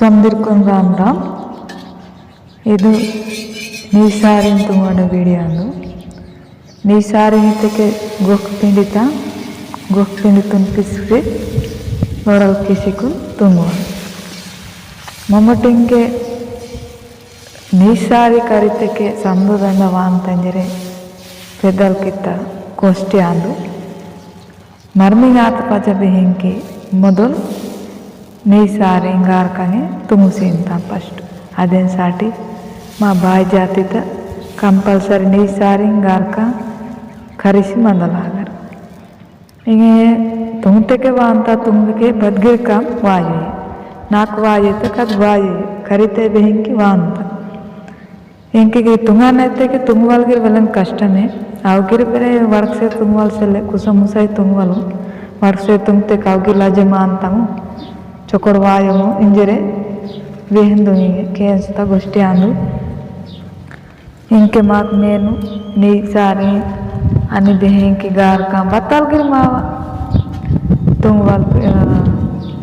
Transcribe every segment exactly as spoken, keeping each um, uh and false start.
समदिरकुन राम राम। इदु नीसारिन तुंगोंडा वीडियो आंदु। नीसारिन इत्तेके गोख पिंडिता, गोख पिंडितुन पिसके लोड़ल किसिकुन तुंगोंडा। ममटिंके नीसारी करितेके समदो दंदा वांता इंजरे पेद्दल कित्ता गोष्टी आंदु। मर्मिंग आत पजा बेहेंकी मोदल नीसारी गारकांगे तुंगुसींता first। अदेन साटी मा बाई जातिता compulsory नीसारी गारका करिसी मंदलागर। इंगे तुंगतेके वांता तुंगतेके बदगिर काम वाये। नाक वाये तो कद वाये। करिते बेहेंकी वांता। इंके की तुंगा नैते के तुंगवाल गिर वेलन कष्टमे। अवगिर बेरे वर्क से तुंगवाल सेले कुसमुसाई तुंगवाल। वर्क से तुंगते कावगिर लाजे मानतामु। चोकोड़ वायोमु इंजरे वेहंदु इंगे केंसता गोष्टी आंदु। इंके माक मेनु नीसारी अनि बेहेंकी गारका बतल गिर मावा। तुंगवाल, अ,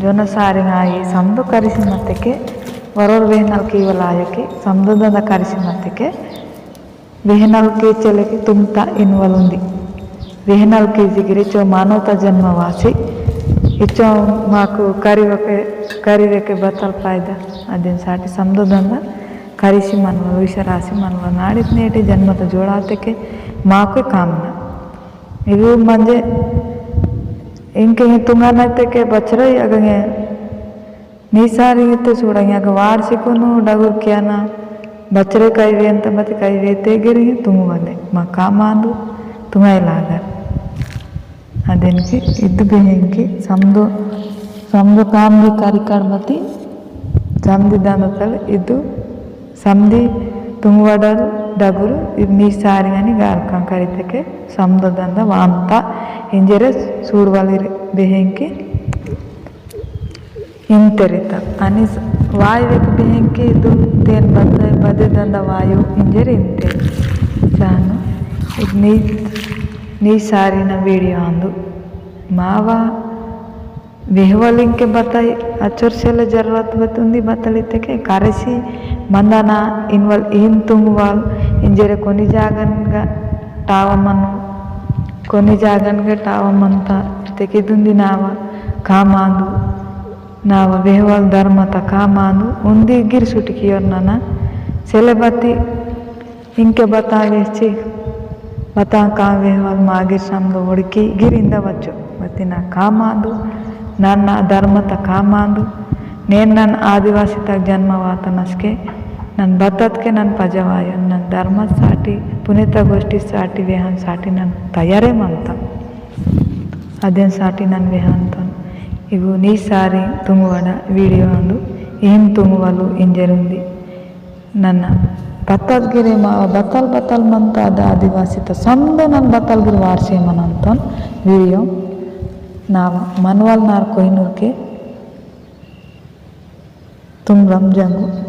जोना सारी आई समदो करिसी मत्तेके वरोर वेहनल कीवल आयोके समदो दंदा करिसी मत्तेके वेहनल के चलेके तुंगता इनवल उंदी। वेहनल के जिगिरे चो मानवता जन्म वासी। इचो माकु करिवके, करिवेके बतल फायदा। अदेन साटी समदो दंदा करिसी मनवल, विषरासी मनवल, नाड़ित नेटे जन्मता जोड़ातेके माकु कामना। इवु मंजे इंके ही तुंगा नैते के बचरई अगंगे नीसारी इत्ते सूड़ंगे अग वार्षिकुनु डगुर कियाना बचरे कई वेंत मति कई वेते गिर ही तुंगवाले। मा काम आंदु तुंगाई लागर। अदेन के इद्दु बेहेंकी समदो, समदो काम भी करिकाड़ मति समदी दंदतल इद्दु समदी तुंगवडल डगुर इद नीसारी अनि गारका करितेके समदो दंदा वांता इंजरे सूड़वालिर बेहेंकी इंतेरिता। अनि स-, वायु वेक बेहेंकी इदु तेन बद्दे, बद्दे दंदा वायु इंजरे इंते। चानु, इद नी, नीसारी ना वीडियो आंदु। मावा वेहवल इंके बताई, अचोर सेले जरूरत बतुंदी बतल इत्तेके, करिसी मंदाना इनवल इन तुंगवाल, इंजरे कोनी जागन गा टावा मनु, कोनी जागन गा टावा मंता, इत्तेके दुंदी नावा काम आंदु, नावा वेहवल धर्मता काम आंदु, उंदी गिर सुटकी ओरनना, सेले बती इंके बता वेची, बता का वेहवल मागिर समदो वोड़की गिर इंदा वच्चो। बती ना काम आंदु, नन्ना धर्मता काम आंदु, नेन नन आदिवासीता जन्म वाता नस्के, नन बततके नन पजवायो, नन धर्म साटी, पुनेता गोष्टी साटी, वेहन साटी नन तयारे मंता। अदेन साटी नन वेहंतोन। इवु नीसारी तुंगवडा वीडियो आंदु, इहिन तुंगवलु इंजरुंदी। नन्ना बतल गिरे मा-, बतल बतल मंता अद आदिवासीता समदो नन बतल गिर वारसे मनंतोन वीडियो। नावा मनवल नार कोहिनूर के तुम रम जंगु।